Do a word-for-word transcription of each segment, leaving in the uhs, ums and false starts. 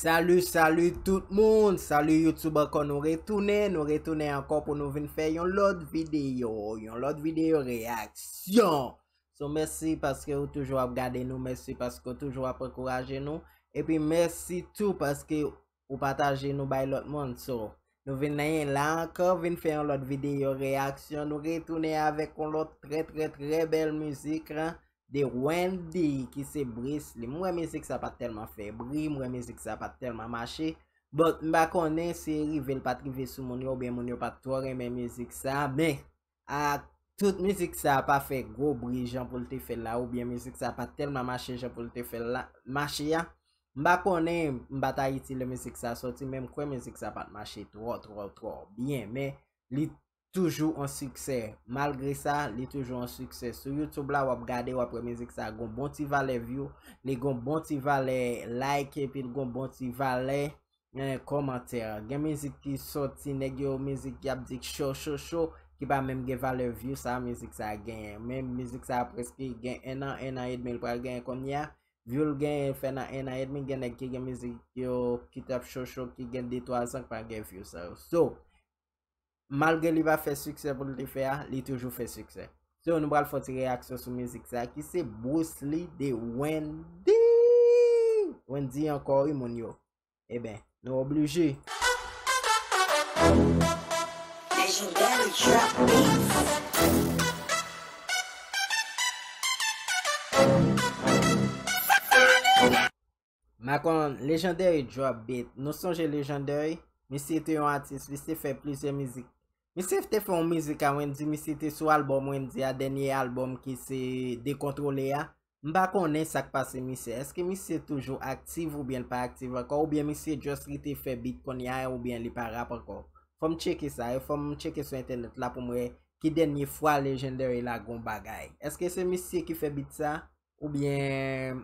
Salut, salut tout moun! Salut YouTube ankò, nou retounen, nou retounen ankò pou nou vin fè yon lòt videyo, yon lòt videyo reyaksyon. So, mèsi paske ou toujou ap gade nou, mèsi paske ou toujou ap ankouraje nou, epi mèsi tou paske ou pataje nou bay lòt moun. So, nou vin la ankò, vin fè yon lòt videyo reyaksyon, nou retounen avèk yon lòt trè, trè, trè bèl mizik, de Wendyy ki se Brisly. M wè mizik sa pa t tèlman fè bri, m wè mizik sa pa t tèlman mache. But m pa konnen si rive l pa t rive sou moun yo, oubyen moun yo pa t twò renmen mizik sa, men a tout mizik sa pa fè gwo bri jan pou l te fè l la, oubyen mizik sa pa t tèlman mache jan pou l te fè l la, mache a. M pa konnen, m pa t Ayiti lè mizik sa sòti, men m kwè mizik sa pa t mache twò, twò, twò byen, men li toujou an siksè. Malgre sa, li toujou an siksè. Sou YouTube la, w ap gade, w ap wè mizik sa gon bon ti valè view, li gon bon ti valè like, epi l gon bon ti valè, eh, kòmantè. Gen mizik ki sòti, nèg yo, mizik y ap di cho, cho, cho, ki pa menm gen valè view sa mizik sa genyen. Men mizik sa prèske gen en an, en an edmi l pral genyen kounye a. View l genyen fè nan en an edmi, gen nèg ki gen mizik yo ki t ap cho, cho, ki gen de, twa zan ki pa gen view sa yo. So, malgre li pa fè siksè pou l te fè a, li toujou fè siksè. So, nou pral fè yon ti reyaksyon sou mizik sa ki se Brisly de Wendyy. Wendyy ankò wi moun yo. Eben, nou oblije. Legendary Drop Beats. M pa konn, Legendary Drop Beat. Nou sonje Legendary? Misye te yon atis, misye fè plizyè mizik. Misye te fè yon mizik a Wendyy, misye te sou albòm Wendyy a, dènye albòm ki se Dekontwole a. M pa konnen sa k pase misye. Èske misye toujou aktif oubyen l pa aktif ankò, oubyen misye just rete fè beat kounye a, oubyen li pa rap ankò? Fò m tcheke sa, e fò m tcheke sou entènèt la pou m wè ki dènye fwa Legendary lage yon bagay. Èske se misye ki fè beat sa, oubyen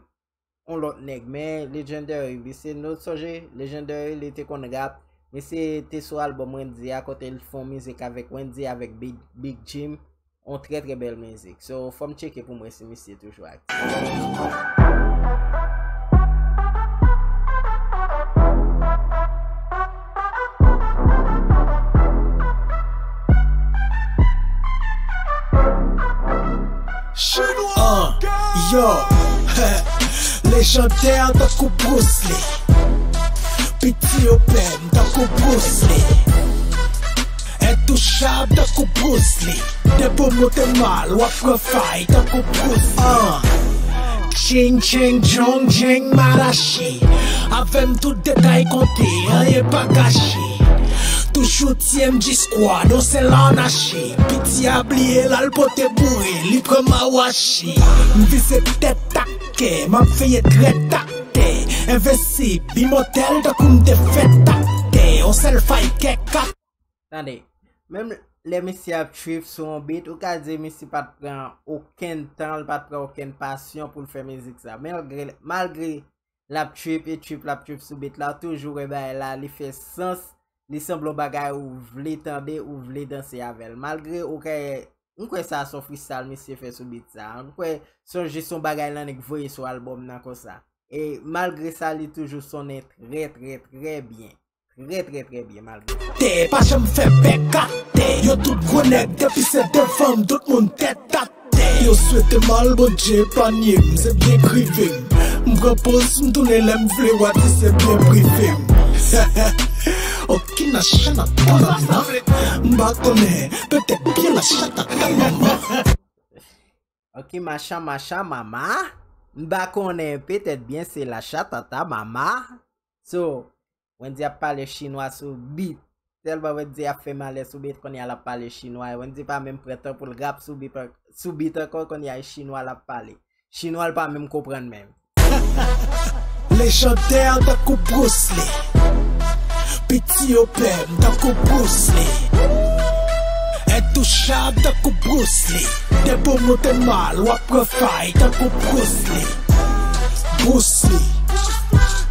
yon lòt nèg, men Legendary, misye nou sonje, Legendary, li te konn rap, misye te sou albòm Wendyy a kote l fè yon mizik avèk Wendyy, avèk Big, Big Jim, yon trè, trè bèl mizik. So, fò m tcheke pou m wè si misye toujou aktif. Ah, yo, lejandè tankou Bruce Lee. Piti yo pè m tankou Bruce Lee. Entouchab tankou Bruce Lee. Depi w moute mal, w ap pran fay tankou Bruce Lee. Ah. Ching, ching, jong, jing, marachi. Avè m tout detay konte, anyen pa kache. Toujou T M G squad, on sèl anachi. Piti a bliye l al pote boure, li pran mawachi. M vize tèt ak kè, m ap veye trèt ak tè. Envensib, imòtèl, tankou m te fèt ak tè. On sèl fay kèk ak Tande, menm lè misye ap trip sou yon beat, ou ka di misye pa t pran okenn tan, li pa t pran okenn pasyon pou l fè mizik sa. Malgre, malgre l ap trip e trip, l ap trip sou beat la, ou toujou wè bagay la, li fè sans, li sanble yon bagay ou vle tande, ou vle danse avè l. Malgre ou ka, m kwè sa se yon freestyle misye fè sou beat sa. M kwè se jis yon bagay l annik voye sou albòm nan konsa. E malgre sa, li toujou sonnen trè, trè, trè byen. Trè, trè, trè byen, malgre sa. Tè, pa janm fè bèk atè. Yo tout gwo nèg, depi se devan m, tout moun tèt atè. Yo swete mal, Bondye epanye m, se byen k rive m. M pran poz, m tounen lè m vle, w a di se byen prive m. Ok, machan ap pran nan. M pa konnen, petèt byen la chat ap pran manman. Ok, machan, machan, mama. M pa konnen, petèt byen se la chat ap ta mama. So, Wendyy ap pale chinwa sou beat. Tèlman Wendyy ap fè malè sou beat, kounye a l ap pale chinwa. Wendyy pa menm pran tan pou l rap sou beat an-, sou beat ankò, kounye a e chinwa l ap pale. Chinwa l pa menm konprann menm. Lejandè tankou Bruce Lee. Piti yo pè m tankou Bruce Lee. Entouchab tankou Bruce Lee. Depi w moute mal, w ap pran fay tankou Bruce Lee. Bruce Lee.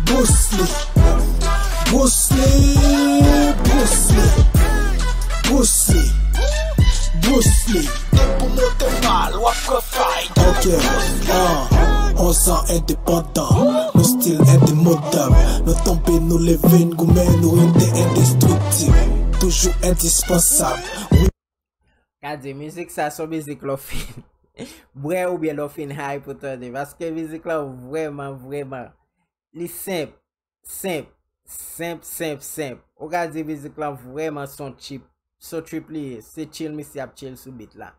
Bruce Lee. Bruce Lee. Bruce Lee. Bruce Lee. Bruce Lee. Depi w moute mal, w ap pran fay tankou Bruce Lee. Ok, ah, on san endepandan. Nou Stil endemodab. Nou tonbe, nou leve, n goumen, nou rete endestriktib. Toujou endispansab. Gade, mizik sa se yon mizik lè w fin bwè oubyen lè w fin high pou tande. Paske mizik la vrèman, vrèman, li senp, senp, senp, senp, senp. Ou ka di mizik la vrèman se yon trip, se yon trip li ye. Se chill misye ap chill sou beat la.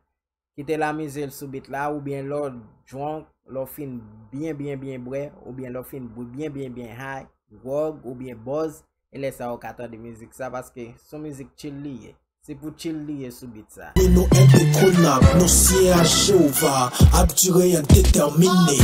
Kite l amize l sou beat la, oubyen lè w drunk, lè w fin byen, byen, byen bwè, oubyen lè w fin byen, byen, byen high, gwòg, oubyen buzz, e lè sa a ou ka tande mizik sa, paske se yon mizik chill li ye. Se pou chill li ye sou beat sa. Wi, nou endekonab, nou siyen a Jewova, ap dire an detèmine.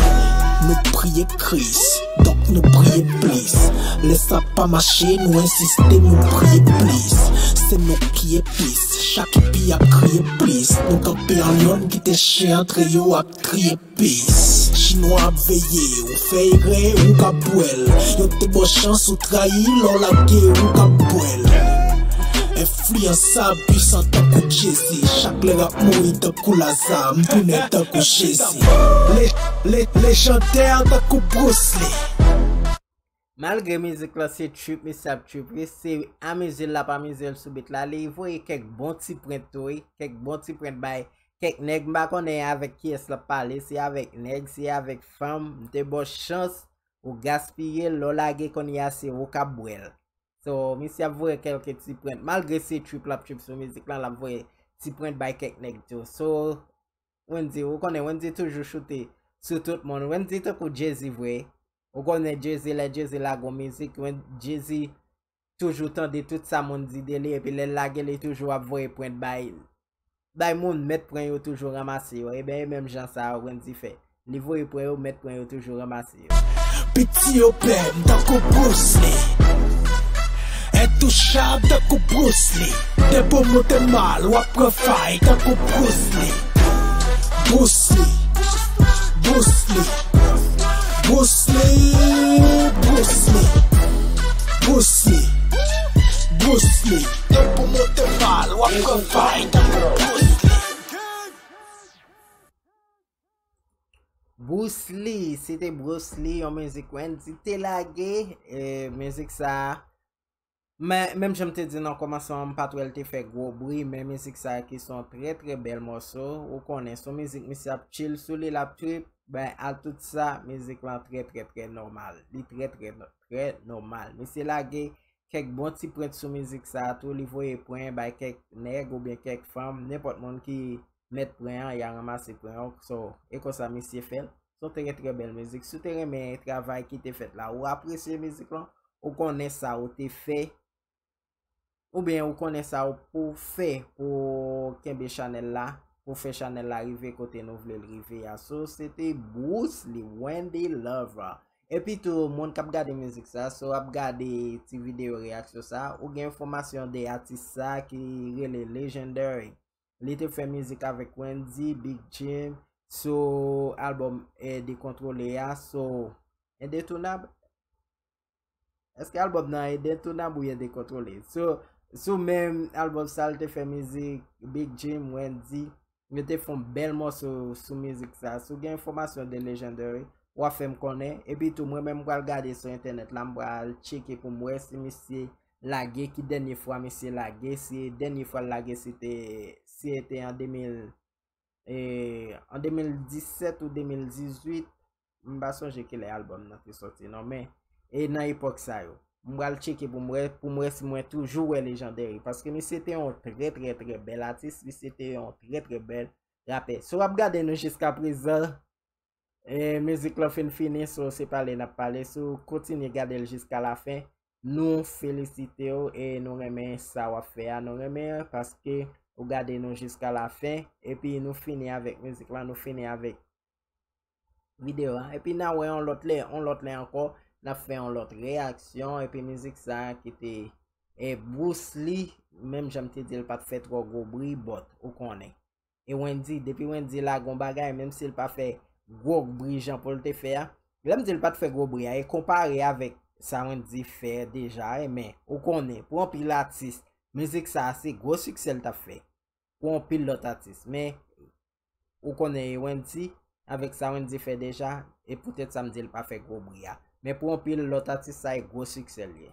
Nou priye Kris, donk nou priye plis. Lè sa pa mache, nou ensiste, nou priye plis. Se nou ki epis, chak epi ap kriye plis. Nou kanpe an lòn, kite chen antre yo ap kriye pis. Chinwa ap veye, ou fè erè, ou ka bwè l. Yo te ba w chans, ou trayi, lè w lage, ou ka bwè l. Enfliyansab, pwisan tankou Jezi. Chak lè rap mouri tankou Laza, m tounen tankou Jezi. Le, le, lejandè tankou Bruce Lee. Malgre mizik la se trip misye ap trip, wi, se amize l l ap amize l sou beat la. Li voye kèk bon ti prent tou, wi, kèk bon ti prent bay kèk nèg. M pa konnen avèk kiyès l ap pale, se avèk nèg, se avèk fanm. M te ba w chans, ou gaspiye l, lè w lage kounye a se ou k ap bwè l. So, misye ap voye kèlke ti prent. Malgre se trip l ap trip sou mizik la, l ap voye ti prent bay kèk nèg tou. So, Wendyy, ou konnen Wendyy toujou choute sou tout moun. Wendyy tankou Jay-Z vre. Ou konnen Jay-Z, lè Jay-Z lage yon mizik, Wen- Jay-Z toujou tande tout sa moun di de li, epi lè l lage, li toujou ap voye prent bay, bay moun, mèt pran yo toujou ranmase yo. Ebyen, e menm jan sa a Wendyy fè. Li voye pran yo, mèt pran yo toujou ranmase yo. Piti yo pè m tankou Bruce Lee. Entouchab tankou Bruce Lee. Depi w monte mal, w ap pran fay tankou Bruce Lee. Bruce Lee. Bruce Lee. Bruce Lee. Bruce Lee. Bruce Lee. Bruce Lee. Depi w monte mal, w ap pran fay tankou Bruce Lee. Bruce Lee, se te Bruce Lee, yon mizik Wendyy te lage, e, mizik sa a, men, menm jan m te di nan kòmansman, m pa t wè l te fè gwo bri, men mizik sa a ki se yon trè, trè bèl mòso, ou konnen, se yon mizik misye ap chill sou li, l ap trip, ben, a tout sa, mizik lan trè, trè, trè nòmal, li trè, trè, trè nòmal. Misye lage kèk bon ti prent sou mizik sa a tou, li voye pwen bay kèk nèg oubyen kèk fanm, nenpòt moun ki mèt pwen an, y a ranmase pwen an. So, e konsa misye fè l. Se yon trè, trè bèl mizik. Si w te renmen travay ki te fèt la, ou apresye mizik lan, ou konnen sa ou te fè, oubyen ou konnen sa ou pou fè pou kenbe chanèl la, pou fè chanèl la rive kote nou vle l rive a. So, se te Bruce Lee, Wendyy Lover. Epi tou, moun k ap gade mizik sa, si w ap gade ti videyo reyaksyon sa, ou gen enfòmasyon de atis sa ki rele Legendary. Li te fè mizik avèk Wendyy, Big Jim, sou albòm, eh, Dekontwole a, so, Endetounab. Èske albòm nan Endetounab oubyen Dekontwole? So, sou menm albòm sa, li te fè mizik Big Jim, Wendyy, yo te fè yon bèl mòso sou mizik sa. Si w gen enfòmasyon de Legendary, w a fè m konnen. Epi tou, mwen menm, m pral gade sou entènèt la, m pral tcheke pou m wè si misye lage, ki dènye fwa misye lage, si dènye fwa l lage, se te, si se te an de mil, e, an de mil disèt ou de mil dizuit, m pa sonje kilè albòm nan te sòti non, men, e nan epòk sa yo. M pral tcheke pou m wè, pou m wè si mwen toujou wè Legendary, paske misye te yon trè, trè, trè bèl atis, misye te yon trè, trè bèl rapè. Si w ap gade nou jiskaprezan, e, mizik lan fin fini, so se pale n ap pale, si w kontinye gade l jiska lafen, nou felisite w e nou renmen sa w ap fè a, nou renmen paske ou gade nou jiska lafen, epi nou fini avèk mizik lan, nou fini avèk videyo a. Epi n a wè yon lòt lè, yon lòt lè ankò, n ap fè yon lòt reyaksyon, epi mizik sa a ki te, e, Bruce Lee, menm jan m te di l pa t fè twò gwo bri, but, ou konnen. E Wendyy, depi Wendyy lage yon bagay, menm si l pa fè gwo bri jan pou l te fè a, lè m di l pa t fè gwo bri a, e konpare avèk sa Wendyy fè deja, e, men, ou konnen, pou anpil atis, mizik sa a se gwo siksè l t ap fè pou anpil lòt atis. Men, ou konnen e Wendyy, avèk sa Wendyy fè deja, e poutèt sa m di l pa fè gwo bri a. Men pou anpil lòt atis, sa e gwo siksè l ye.